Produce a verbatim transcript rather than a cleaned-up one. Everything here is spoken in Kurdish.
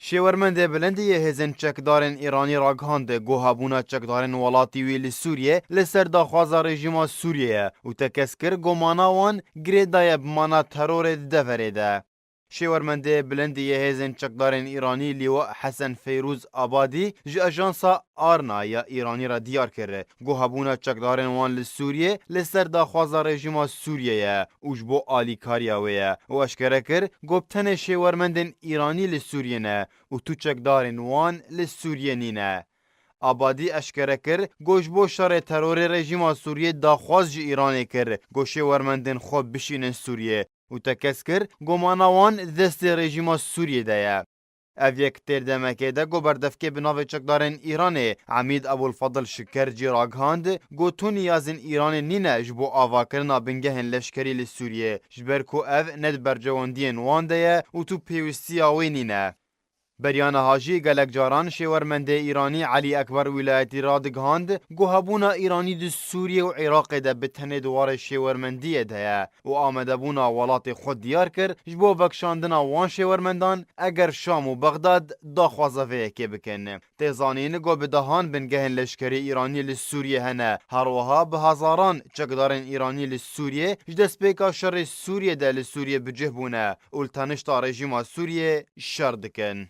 Şêwermendê bilind yê hêzên çekdarên Îranî ragihand ku hebûna çekdarên welatî wî li Sûriyê li ser daxwaza rejîma Sûriyê ye û tekez kir ku mana wan girê daye bi mana terorê di deverê de. Şêwermendê bilind yê hêzên çekdarên Îranî Lîwa Hesen Feyrûz Abadî ji ajansa Arna ya Îranî re diyar kir ku hebûna çekdarên wan li Sûriyê li ser daxwaza rejîma Sûriyê ye û ji bo alîkariya wê ye û eşkere kir ku bi tenê şêwermendên Îranî li Sûriyê ne û tu çekdarên wan li Sûriyê nîne. Abadî eşkere kir ku ji bo şerê terorê rejîma Sûriyê daxwaz ji Îranê kir ku şêwermendên xwe bişînin Sûriyê û tekez kir ku mana wan di destê rejîma Sûriyê de ye. Ev yek tê di demekê de ku berdevkê bi navê çekdarên Îranê Emîd Ebûlfedil Şikercî ragihand ku tu niyazên Îranê nîne ji bo avakirina bingehên leşkerî li Sûriyê, ji ber ku ev ne di bercewendiyên wan de ye û tu pêwîstiya wê nîne. Beriya niha jî gelek caran şêwermendê Îranî Elî Ekber Wîlayetî radigihand ku hebûna Îranî di Sûriyê û Iraqê de bi tenê di warê şêwermendiyê de ye û amadebûna welatê xwe diyar kir ji bo vekişandina wan şêwermendan eger Şam û Bexdad daxwaza vê yekê bikin. Tê zanîn ku bi dehan bingehên leşkerî Îranî li Sûriyê hene, her wiha bi hezaran çekdarên Îranî li Sûriyê ji destpêka şerê Sûriyê de li Sûriyê bi cih bûne û li tenişta rejîma Sûriyê şer dikin.